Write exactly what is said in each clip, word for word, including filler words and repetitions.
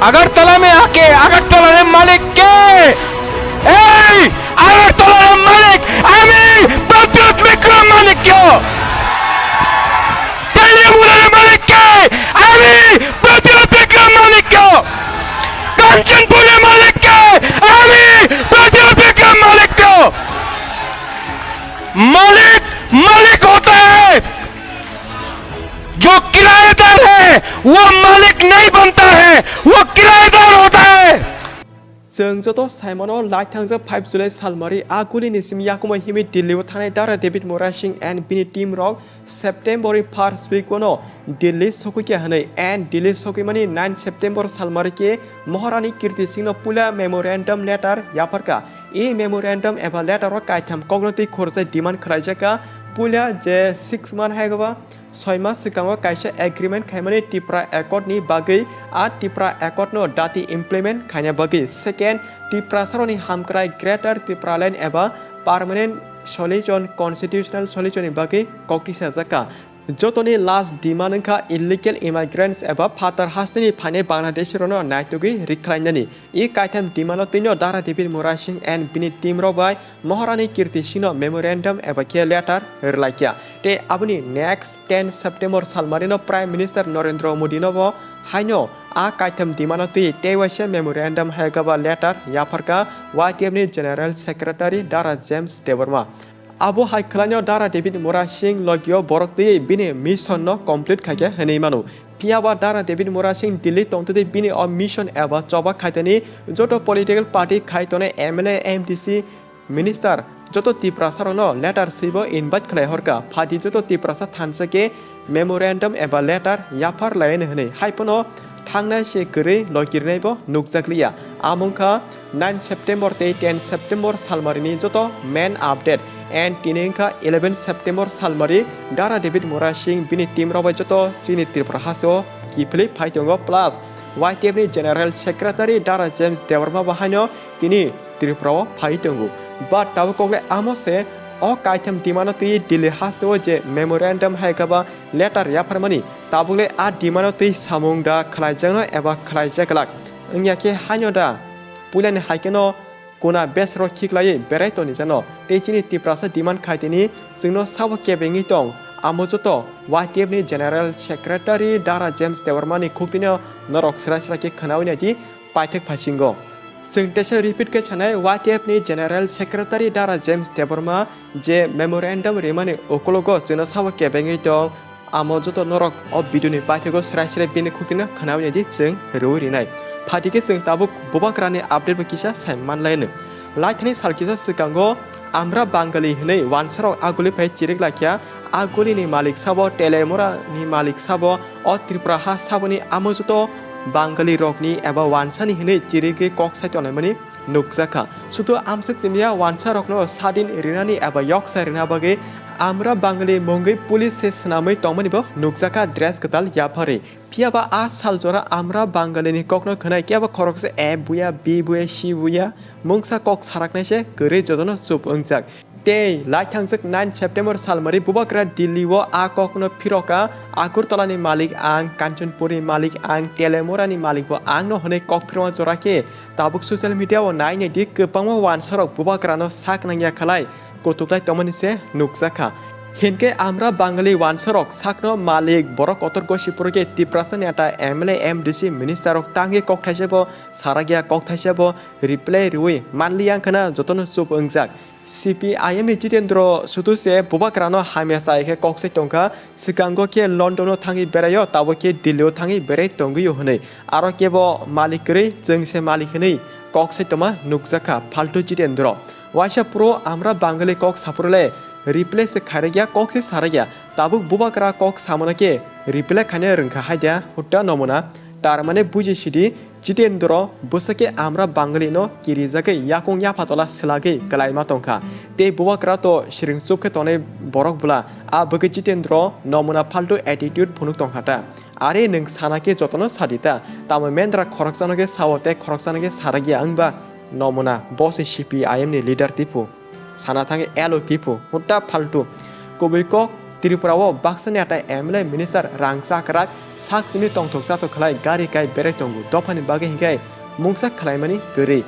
আগরতলা মে আকে আগরতলা রে মালিক কে? এই আগরতলা রে মালিক আমি প্রদ্যুৎ বিক্রম মানিক্য। তেলিয়ামুড়া রে মালিক কে? আমি প্রদ্যুৎ বিক্রম মানিক্য। কাঞ্চনপুর রে মালিক কে? আমি প্রদ্যুৎ বিক্রম মানিক্য। মালিক মালিক হতা হ্যায়। जो किराएदार है, वो मालिक नहीं बनता है, वो किराएदार होता है। Chwng joto saimano, lai thangjak five July salmari a gulini simi yakungma himwi Delhi o thanai Dara David Murasing and bini team rok September ni first week o no Delhi sokwi kha hwnwi and Delhi sokwi mani nine September salmari khe Maharani Kirti Singh no puila memorandum letter yapharkha. E memorandum eba letter o kaitham kokno twi khorjai demand khlaijak kha. Puila je six month hai ba soi mas swkango kaisa agreement khaimani Tipra Accord ni bagwi, a Tipra Accord no dati implement khaina bagwi. Second, Tiprasarokni hamkrai Greater Tipraland eba permanent solution, constitutional solution ni bagwi kok tisajak kha. Jotoni last demand wngkha illegal immigrants eba phatar hasteni phainai Bangladeshirokno naitugwi rikhlainani. E kaitham demand o twino Dara David Murasing and bini team rok bai Maharani Kirti Singh no memorandum eba khe letter rwlaikha. Tei aboni next ten September salmari no Prime Minister Narendra Modi no bo haino a kaitham demand o twi tei waisa memorandum hai khe ba letter yapharkha Y T F ni General Secretary Dara James Debbarma. Abo hai khwlaino Dara David Murasing logio borok twi bini mission no complete khaikha hwnwi mano. Phiya ba Dara David Murasing Delhi tongtwtwi bini o mission eba choba khaitani joto political party khai tongnai M L A, M D C, minister joto Tiprasarokno letter swibo invite khlai horkha. Phati joto Tiprasa thansa khe memorandum eba letter yaphar laiyani hwnwi. Hai phano thangnai se kwrwi lokirinaibo nukjakliya. Amo wngkha nine September tei ten September salmarini joto main update. And tini wngkha eleven September salmari Dara David Murasing bini team rok bai joto chini Tripura hasteo kiphilwi phai tongo, plus Y T F ni General Secretary Dara James Debbarma bo haino tini Tripura o phai tongo. But tabuk kokle amo se o kaitham demand o twi Delhi hasteo je memorandum hai khe ba letter yapharmani, tabukle a demand o twi samung da khlaijakno eba khlaijak glak. Wngya khe haino da puilani hai kheno kuna besro khiklaiwi berai toni jano. Tei chini Tiprasa demand khai tini chwngno sabo kebengwi tong. Amo joto Y T F ni General Secretary Dara James Debbarma ni khuktwino norok srai srai khe khwnawi naidi paithak phasingo. Chwng teisa repeat khe sanai, Y T F ni General Secretary Dara James Debbarma je memorandum rimani ukologo chwngno sabo kebengwi tong. Amo joto norok o video ni paithakgo srai srai bini khuktwino khwnawi naidi chwng rwui rinai. Phati khe chwng tabuk bubagrani update bo kisa sai manlaino. Laithani sal kisa swkango Amra Bangali hwnwi wansarok aguli phai chirik laikha. Agulini malik sabo, Telemura ni malik sabo, o Tripura ha saboni amo joto Bangali rokni eba wansani hwnwi chirigwi kok sai tonlaimani nukjakha. Sudu amswk chimiya wansarokno sadin rinani eba yoksa rina bagwi Amra Bangali mungwi police se swnamwi tongmani bo nukjakha dress kwtal yapharwi. Phiyaba a saljora Amra Bangalini kokno khwnai kebo khoroksa A buya, B buya, C buya mungsa kok saraknai se kwrwi jotono chup wngjak. Tei lai thangjak nine September salmari bubagra Delhi o a kokno phiroka, Agartala ni malik ang, Kanchanpur ni malik ang, Telemura ni malik bo ang no hwnwi kok phirma jora khe tabuk social media o nai nai di kwbangma wansarok bubagra no sak nangya khalai kutuklai tongmani se nukjakha. Hinkhe Amra Bangali wansarok sakno malik borok kotor gosi phuru khe Tiprasa neta M L A M D C minister rok tangwi kok thaisa bo sarakya, kok thaisa bo reply rwui manliya wngkhana jotono chup wngjak. C P I M ni Jitendra Sudu se bubagrano hamya chai khe kok sai tongkha, swkango khe London o thangwi beraio, tabuk khe Delhi o thangwi berai tongwio hwnwi. Aro kebo malik kwrwi, chwng se malik hwnwi kok sai tongma nukjakha phaltu Jitendra. Waisa phuru Amra Bangali kok saphuru le reply se khairokya, kok se sarakya. Tabuk bubagra kok samano khe reply khaina rwngkha haida hutta nomona. Tar mane buji sidi Jitendra bwsakhe Amra Bangali no kirijagwi yakung yapha tola swlagwi kwlaima tongkha. Tei bubagra to siring chuk khe tongnai borok bwla. A bwkhe Jitendra nomona phaltu attitude phunuk tongkha ta. Are nwng sana khe jotono sadi ta. Tamo mendra khoroksano khe sao tei khoroksano khe sarakya wngba nomona bo se C P I M ni leader tiphu. Sana thangwi L O P phu. Hutta phaltu. Kubui kok Tripura o baksa neta M L A minister rang chakrak sak simi tongthok chathok khlai gari kai berai tongo, dophani bagwi hinkhe mungsa khlaimani kwrwi.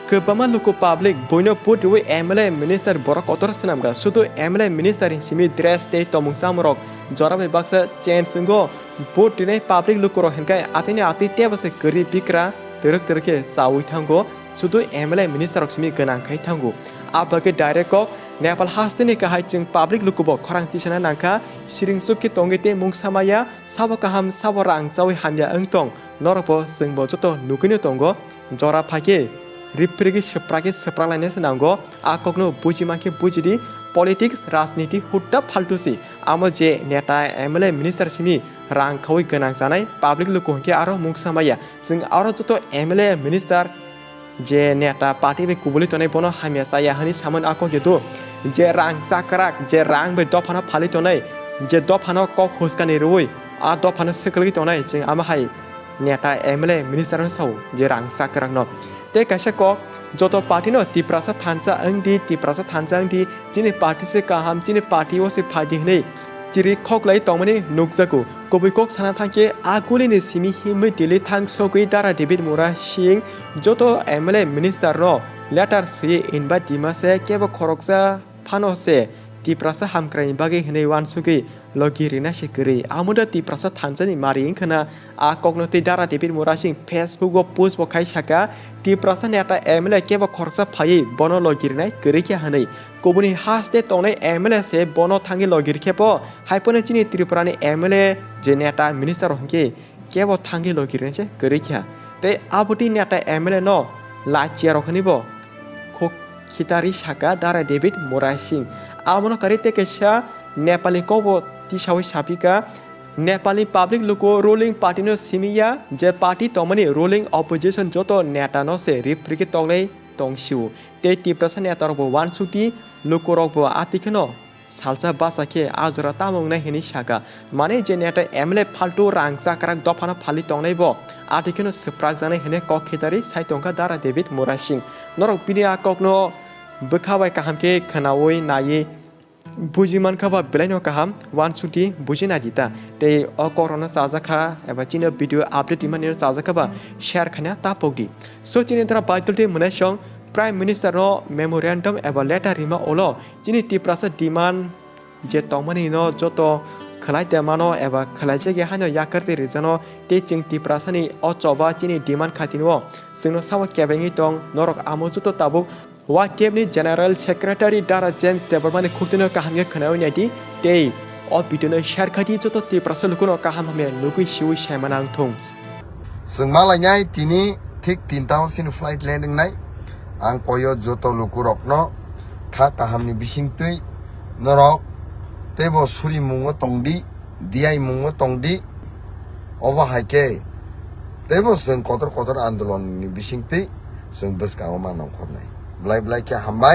Kwbangma luku public buino vote riwi M L A minister borok kotor swnamkha, sudu M L A minister ni simi dress tei tomung chamung rok jora bai baksa change wngo. Vote rinai public lukurok hinkhe atwini atwi tebo se kwrwi bikra twrwk twrwk khe chaui thango, sudu M L A minister rok simi gwnang khai thango. A bagwi direct kok Nepal hasteni kahai chwng public lukubo khorang tisana nangkha, siring chukki tongwi tei mungsa maya, sabo kaham sabo rang chaui hamya wng tong, norokbo chwngbo joto nugwino tongo. Jora phaikhe riphrigwi swprakhe swpraklainai se nango. A kokno buji mankhe bujidi, politics, rajniti hutta phaltu se. Amo je neta, M L A, minister simi rang khaui gwnang chanai public luku hinkhe aro mungsa maya. Chwng aro joto M L A, minister je neta party bai kubuli tonai bono hamya chaya hwnwi samani a kok jedu. Je rang chakrak, je rang bai dophano phalwi tonai, je dophano kok huskani rwui a dophano swkwlwi tonai, chwng amo hai neta, M L A, minister no sao je rang chakrak no. Tei kaisa kok, joto party no Tiprasa thansa wngdi, Tiprasa thansa wngdi, chini party se kaham, chini party o se phaidi hwnwi chiri khoklai tongmani nukjago. Kubui kok sana thangkhe a gulini simi himwi Delhi thang sogwi Dara David Murasing joto M L A minister no letter swiwi invite dima se kebo khoroksa phano se Tiprasa hamkraini bagwi hwnwi uansugwi logi rina se kwrwi. Amo da Tiprasa thansani mari wngkhana a kokno twi Dara David Murasing Facebook o post bo khai saka, Tiprasa neta M L A kebo khoroksa phaiwi bono logi rinai kwrwi khe hwnwi. Kubuni haste tongnai M L A se bono thangwi logi rikhe bo, hai phano chini Tripura ni M L A je neta minister rok hinkhe kebo thangwi logi rinai se kwrwi kha. Tei aboni neta M L A no lachia rok hwnwi bo khuk khitari saka Dara David Murasing. Abono kari tei kaisa Nepali kokbo tisawi sapika, Nepalni public luku ruling party no simi ya, je party tongmani ruling opposition joto neta no se riphrigwi tongnai tong sio. Tei Tiprasa neta rok bo uansukdi, luku rok bo atwi kheno salsa basa khe a jora tamo wngnai hwnwi saka. Mane je neta M L A phaltu rang chakrak dophano phalwi tongnai bo atwi kheno swprak jaknai hwnwi kok khitari sai tongkha Dara David Murasing. Norok bini a kokno bwkha bai kaham khe khwnaui naiwi buji mankha ba belai no kaham uansukdi buji naidi ta. Tei o kok rokno chajakha eba chini video update rimani chajakha ba share khaina ta pokdi. So chini dara Baitul tei Mwnai song Prime Minister no memorandum eba letter rima ulo chini Tiprasa demand je tongmani no joto khwlai tongmano eba khwlaijak ya haino yakar tei rijano tei chwng Tiprasani o choba chini demand khatino chwngno sabo kebengwi tong norok amo joto tabuk Y T F ni General Secretary Dara James Debbarma ni khukti no kaham khe khwnaui naidi tei o video no share khaidi joto Tiprasa lukuno kaham hamya nugui siui saimana wngthung. Chwng malainai tini thik tinta o chini flight land wngnai. Ang poyo joto lukurokno kha kahamni bisingtwi norok teibo surimungo tongdi, diyaimungo tongdi. Obo hai khe teibo chwng kotor kotor andolonni bisingtwi chwng bwskango ma nongkhornai. Belai belai khe hambai.